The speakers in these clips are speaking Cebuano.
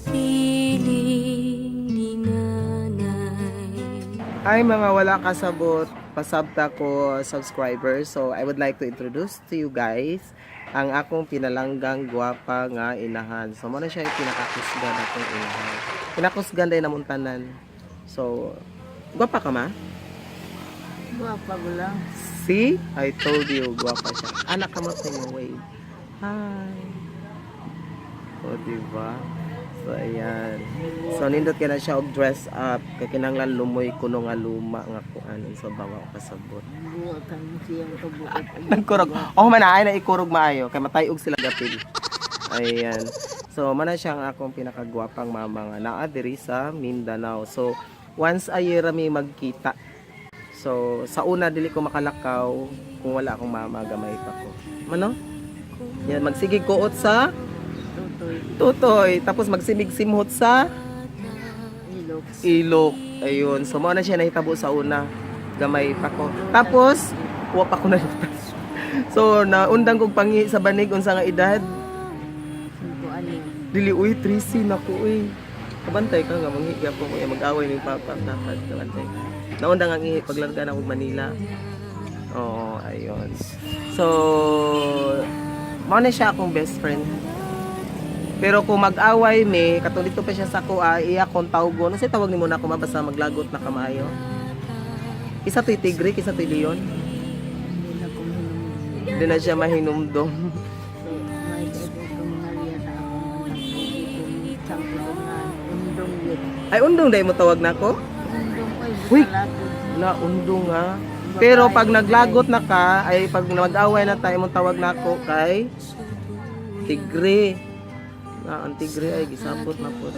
Sa piling ni nanay. Ay, mga wala kasabot, pasabta ko subscribers. So I would like to introduce to you guys ang akong pinalanggang gwapa nga inahan. So mo na siya yung pinakakusgan akong inahan. Pinakusgan din namon tanan. So gwapa ka, ma? Gwapa ko lang. See? I told you, gwapa siya. Anak ka mo mo wave. Hi. O, diba? So, ayan. So, nindot ka na siya og dress up. Kay kinanglan lumoy kuno nga luma nga kuan sa bawa kasabot. Buwa ka mo siyang kabuot. Nagkurog. Oh, man ay na ikurog maayo kay matayog sila gapil. Ayan. So, mana siya ang akong pinakagwapang mama nga naa diri sa Mindanao. So, once a year mi magkita. So, sa una dili ko makalakaw kung wala akong mama, gamay pa ko. Mano? Yan, magsigig kuot sa Tutoy. tutoy, tapos magsimig-simhot sa Ilok. ilok. Ayun. So, mao na siya nahitabo sa una. Gamay pa ko. Tapos, wa pa ko nalutas. So, naundang kog pangi sa banig unsa nga edad? 5 anyo. Dili uy, 13 na ko uy. Kabantay ka nga manghi gyapon ko mag-away ning papa dapat kabantay ka. Naundang ang ihi paglarga na kog Manila. Oo, ayun. So, mao na siya akong best friend. Pero kung mag-away me, katong dito pa siya sa kuha, iya akong tawgon. Ano tawag nimo na ako ma basta maglagot na kamayo? Isa to'y tigre, isa to'y leon. Hindi na ko mahinumdum. Hindi na siya mahinumdum. So, may kaibo ko mga liya sa akong anak. Kung isang kulungan. Undong yun. Ay, undong dahil mo tawag na ako? Undong oy. Uy! Bukalakod. Na undong ha. Pero pag naglagot na ka, ay pag mag-away na tayo mong tawag na ako kay tigre. Na ang tigre ay gisabot na po.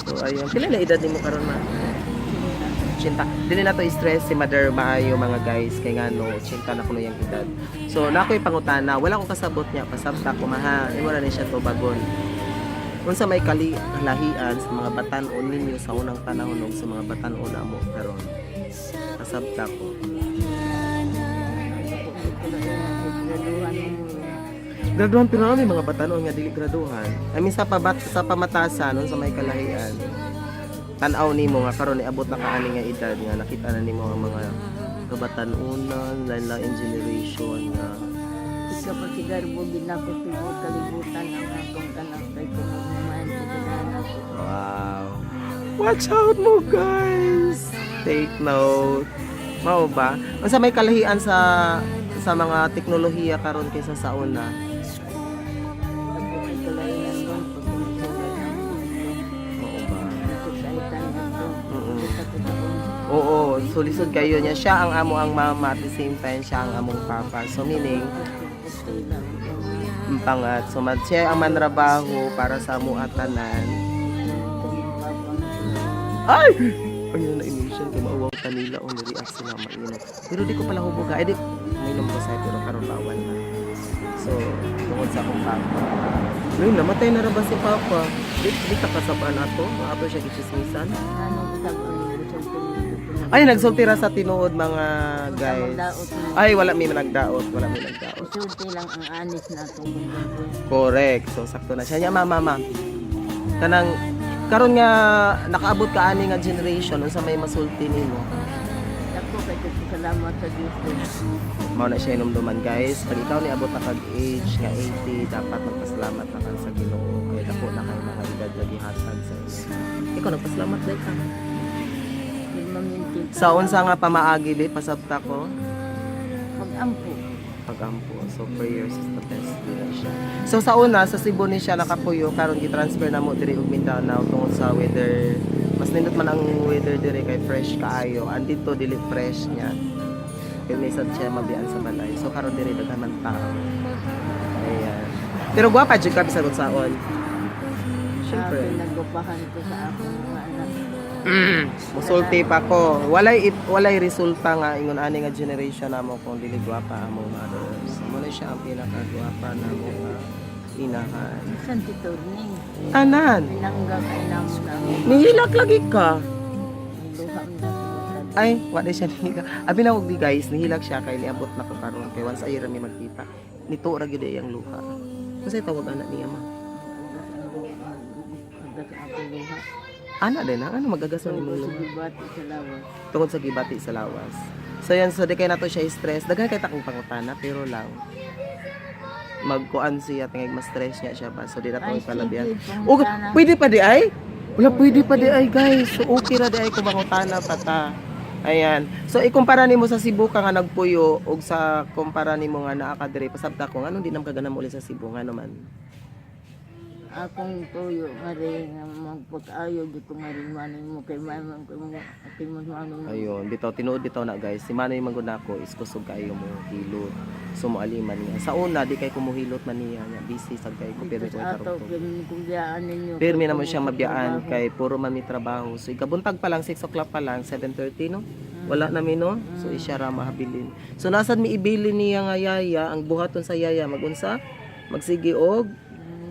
So ayun, pila na edad nimo karon, ma? 80. Dili na to stress si mother maayo, mga guys, kay ngano 80 na kuno yang edad. So na ako'y pangutana, wala ko kasabot niya, pasabta ko maha. Imo ra ni siya tubagon. Unsa may kali kalahian sa mga batan-on ninyo sa unang panahon ug sa mga batan-on amo karon? Pasabta ko. Graduhan pero may mga batan-on nga dili graduhan. I mean sa pamatasan unsa may kalahian? Tan-aw nimo nga karon niabot na kaani nga edad nga nakita na nimo ang mga kabatan-onan, lain-lain generation nga Ikaw pa si Garbo, ginako tibuok kalibutan ang akong anak kay kung magmamahal sa anak ko. Wow. Watch out mo, guys. Take note. Mao ba? Unsa may kalahian sa mga teknolohiya karon kaysa sa una? Ako kay kalahian doon pag kumasulat ang mundo. Oo ba? Ito sa itan ito. Ito sa taon. Oo, so lisod kayo niya. Siya ang amo ang mama at the same time siya ang among papa. So meaning, Puti lang. pangat. So siya ang manrabaho para sa amo at tanan. Ay! Ayun na emotion kay mauwaw kanila o ni-react sila mainom. Pero di ko pala hubog ha. Ay di, mainom ko sa'yo pero karon bawal na. So, tungod sa akong papa. Ayun, namatay na ra ba si papa? Di ka kasabaan ato? Ato siya gichismisan? Anong tag-ulo sa tinuod? Ay, nagsulti ra sa tinuod, mga guys. Ay, wala may nagdaot. Wala may nagdaot. Isulti lang ang anis na atong bundok. Correct. So, sakto na siya. Nya, mama, mama. Kanang, karon nga, nakaabot ka ani nga generation, unsa may masulti nimo? Ako kay salamat sa Diyos. Mao na siya inumduman, guys. Pag ikaw niabot na kag age nga 80, dapat magpasalamat na ka sa Ginoo kay dako na kay mga edad nga gihatag sa inyo. Ikaw nagpasalamat dai ka. Mamintin. Sa unsa nga pamaagi be pasabta ko? Pag-ampo. Pagampo. So prayers is the best nila siya. So sa una sa Cebu ni siya nakapuyo, karon gi-transfer na mo diri og Mindanao tungod sa weather. Mas nindot man ang weather diri kay fresh kaayo. Andito dili fresh niya. Kay may sad siya mabian sa balay. So karon diri daghan man tao. Ayan. Pero gwapa jud ka bisan unsaon. Syempre. Pinaggupahan ko sa akong mga anak. Musulti pa ko. Walay resulta nga ingon ani nga generation namo kung dili gwapa among mothers. Mo na siya ang pinakagwapa namo nga inahan. Bisan si Turning. Tanan. Pinangga kay namo na ang Nihilak lagi ka. luha na. Ay, wala siya nihilak. Abi na og di guys, nihilak siya kay niabot na ko karon kay once a year mi magkita. Nito ra gyud ang luha. Unsay tawag anak niya, ma? Ana din na, ano magagason So, imong sa luha? gibati sa lawas. Tungod sa gibati sa lawas. So yan, so di kay nato siya stress. Daghan kay takong pangutana pero lang magkuan siya tingay mas stress niya siya ba. So di na to Ay, palabian. sige, Okay, pangutana. pwede pa di ay? Wala, pwede pa di ay, guys. So okay ra di ay kung mangutana pa ta. Ayan. So ikumpara nimo sa Cebu ka nga nagpuyo ug sa kumpara nimo nga naa ka diri, pasabta ko nganong di nam ka ganam uli sa Cebu, ngano man? Akong tuyo nga rin nga magpag-ayo di ko nga rin manin mo kay man ko mo kay mo manin mo. Ayun, bitaw tinuod bitaw na, guys. Si Manoy man gud nako is kusog kaayo mo hilot. So moaliman niya. Sa una di kay kumuhilot man niya, niya busy sad kay ko pero Dito ko sa ato tarong. pirmi kong biyaan ninyo. Pirmi kay naman kung siyang sa mabiyaan trabaho. kay puro man mi trabaho. So ikabuntag pa lang, 6 o'clock pa lang, 7:30, no? Wala na mi, no? So isya ra mahabilin. So nasad mi ibili niya nga yaya, ang buhaton sa yaya magunsa? Magsige og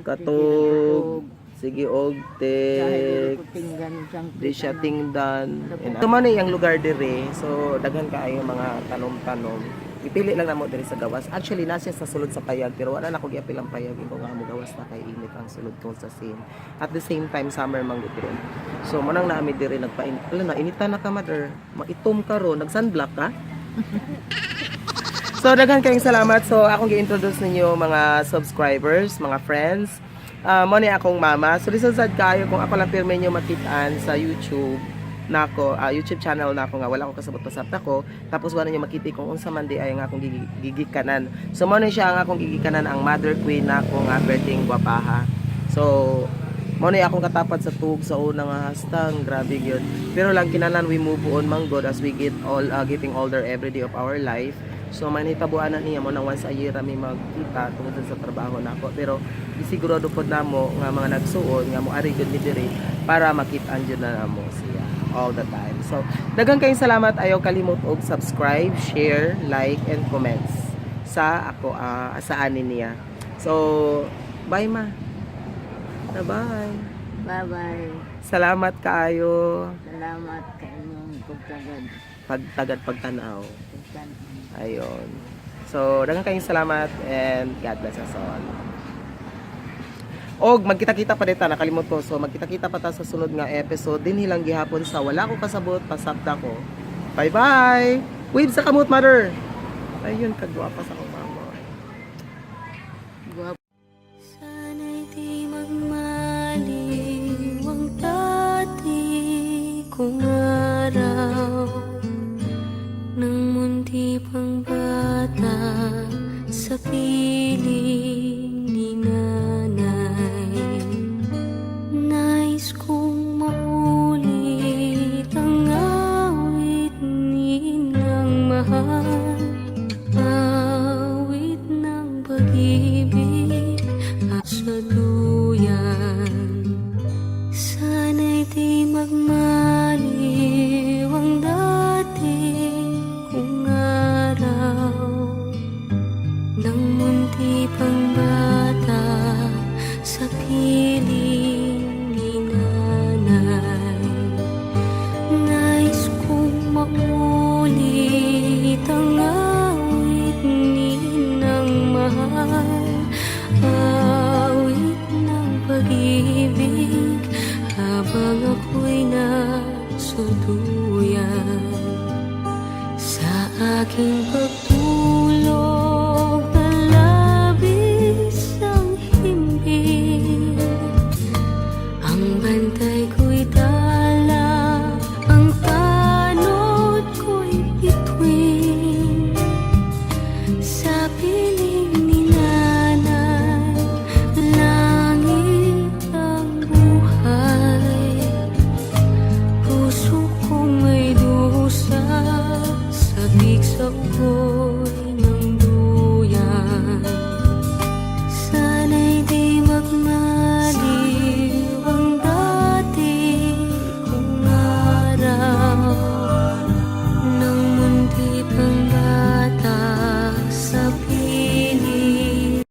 katog, sige og Dahil tek ko tinggan siyang di siya tingdan. So man ang lugar dire. So daghan kaayo mga tanom-tanom. Ipili lang namo diri sa gawas. Actually na siya sa sulod sa payag pero wala na ko giapil ang payag ko nga mo gawas na kay init ang sulod tungod sa scene. At the same time summer man gud ron. So mo nang naami diri nagpain. Ala na inita na ka, mother. Maitom ka ron, nag sunblock ka. So daghan kayong salamat. So akong gi-introduce ninyo mga subscribers, mga friends. Mo ni akong mama. So lisod sad kayo kung ako lang pirmi niyo makitaan sa YouTube nako, YouTube channel nako nga wala ko kasabot pasabta ko tapos wala niyo makita kung unsa man di ay nga akong gigikanan. So mo ni siya ang akong gigikanan, ang mother queen nako nga perting gwapaha. So mo ni akong katapat sa tug sa una nga hastang grabe gyud. Pero lang kinalan we move on man god as we get all getting older every day of our life. So man hitabuan na niya mo nang once a year rami magkita tungod sa trabaho nako. Pero gisigurado pod namo nga mga nagsuon nga mo ari gyud mi diri para makit-an jud na namo siya all the time. So daghang kayong salamat, ayaw kalimot og subscribe, share, like and comments sa ako, sa ani niya. So bye, ma. Bye. Bye-bye. Salamat kaayo. Salamat sa inyong pagtagad. Pagtagad pagtanaw. Pagtanaw. Ayun. So, daghang kayong salamat and God bless us all. Og magkita-kita pa dita, nakalimot ko. So, magkita-kita pa ta sa sunod nga episode din hilang gihapon sa Wala Ko Kasabot Pasabta Ko. Bye-bye. Wave sa kamot, mother. Ayun, kagwapa sa akong mama. Guwapo. Sana'y di magmaliw ang dati kong araw nang munti pang bata sa piling ni nanay. Nais kong maulit ang awit ninang mahal, awit ng pag-ibig at sa duyan. Sana'y di magmaliw ang dati kong araw nang munti pang bata sa piling ni nanay. Nais kong maulit ang awit ninang mahal, awit ng pag-ibig habang ako'y nasa duyan. Sa aking